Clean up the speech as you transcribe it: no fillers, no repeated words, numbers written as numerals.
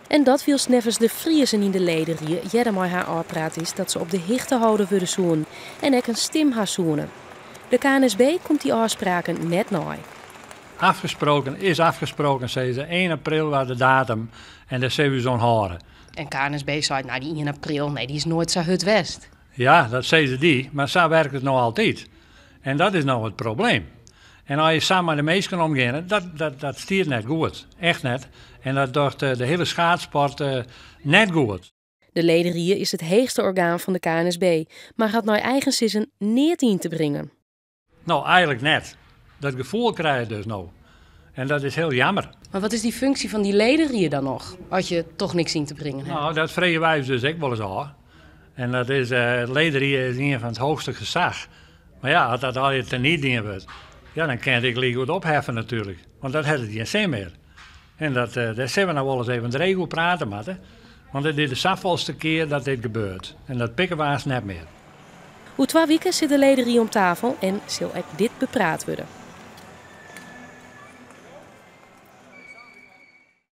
En dat wylst neffens de Friezen yn de lederie earder mei har ôfpraat is dat se op de hichte holden wurde soenen en ek in stim ha soene. De KNSB komt dy ôfspraken net nei. Afgesproken is afgesproken, sei se. 1 april wie de datum en dêr sille we ús oan hâlde. En KNSB seit, no dy 1 april, nee, dy is noait sa hurd west. Ja, dat sizze dy, mar sa wurket it no altyd. En dat is no it probleem. En as je sa mei de minsken omgeane, dat stiet net goed. Echt net. En dat docht de hiele schaatsport net goed. De lederie is it heechste orgaan fan de KNSB, mar hat nei eigen sizzen neat yn te bringen. No, eigenlik net. Dat gefoel krij je dus no. En dat is hiel jammer. Mar wat is dy funksje fan dy lederie dan noch, as je toch niks yn te bringen ha? No, dat freegje wy ús dus ek wolris ôf. En dat is, lederie is ien fan it hoogste gesach. Mar ja, as dat allegear teniet dien wurdt, ja, dan kin it ek likegoed opheffe natuerlik. Want dat hat it gjin sin mear. En dat, dêr sille we noch wolris even dreech oer prate moatte. Want it is de safolste kear dat dit gebeurt. En dat pikke we aanst net mear. Oer 2 wiken sit de lederie om tafel en sil ek dit bepraat wurde.